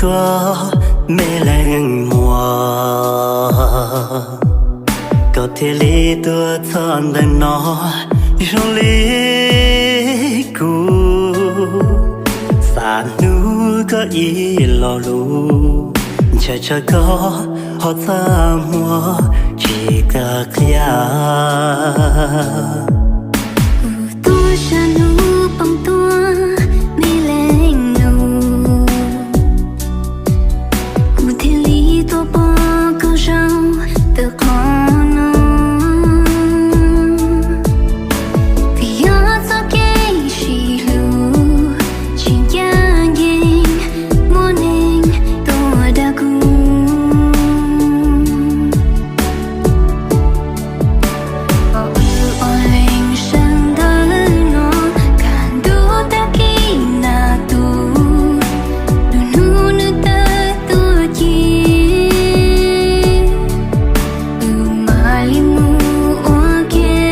tuaj me leej muam, koj thiaj li tuaj txog ntawm no zoo li kuv. Xav hnub koj ib lo lus, ntshaw tsam koj ho txaj muag tsis kam qhia. Kuv tuaj sab hnub poob tuaj me leej nus, kuv thiaj li tuaj pom koj zaum ntawm qhov no. Vim yog txoj kev sib hlub tsis ncaj ncees, muaj neeg tuaj dag kuv. Wb ob leeg sawv ntawm no, kaj ntug tag kis nag tu, lub hnub nws tawm tuaj ci, wb mam li mus ua ke.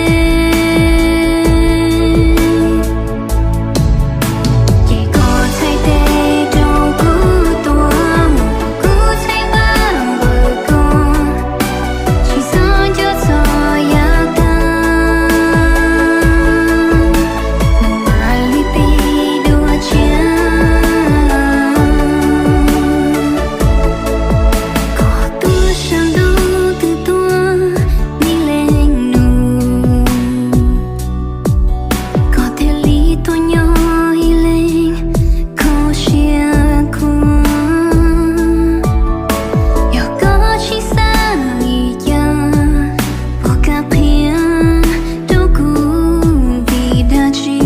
Ces koj txhais tes rau kuv tuaj mus, kuv txhais npab npawg koj, tsis txhob nco txog yav tag, wb mam li pib dua tshiab. Koj tuaj sab ntuj twb tuaj me leej nus, koj thiaj li tuaj nyob ib leeg kho siab khuav. Yog koj tsis xav li cas, puas kam qhia rau kuv vim dab tsi?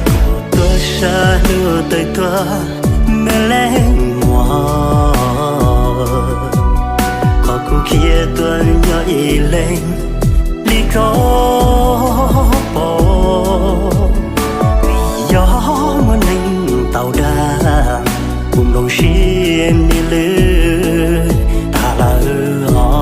Kuv tuaj sab hnub twb tuaj me leej muam, qhov kuv khiav tuaj nyob ib leeg li koj pom. Vim yog muaj neeg tau dag, kuv nplooj siab niaj lwm tas lawm os.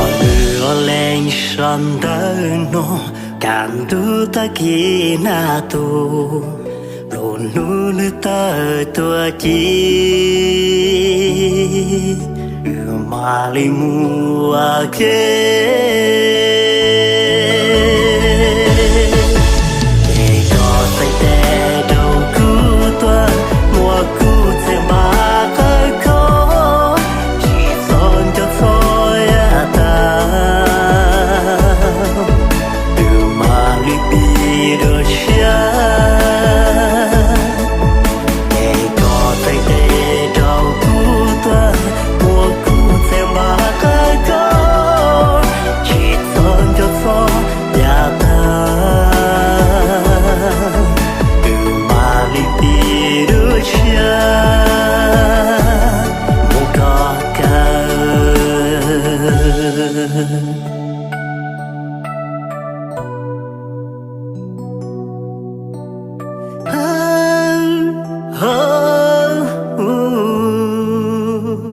Los wb ob leeg sawv ntawm no, kaj ntug tag kis nag tu, lub hnub nws tawm tuaj ci, wb mam li mus ua ke. Ces koj txhais tes rau kuv tuaj, muab kuv txhais npab qawb kho, tsis txhob nco txog yav tag, wb mam li pib dua tshiab. Ces koj txhais tes rau kuv tuaj, muab kuv txhais npab qawb kho, tsis txhob nco txog yav tag, wb mam li pib dua tshiab mus kom kawg.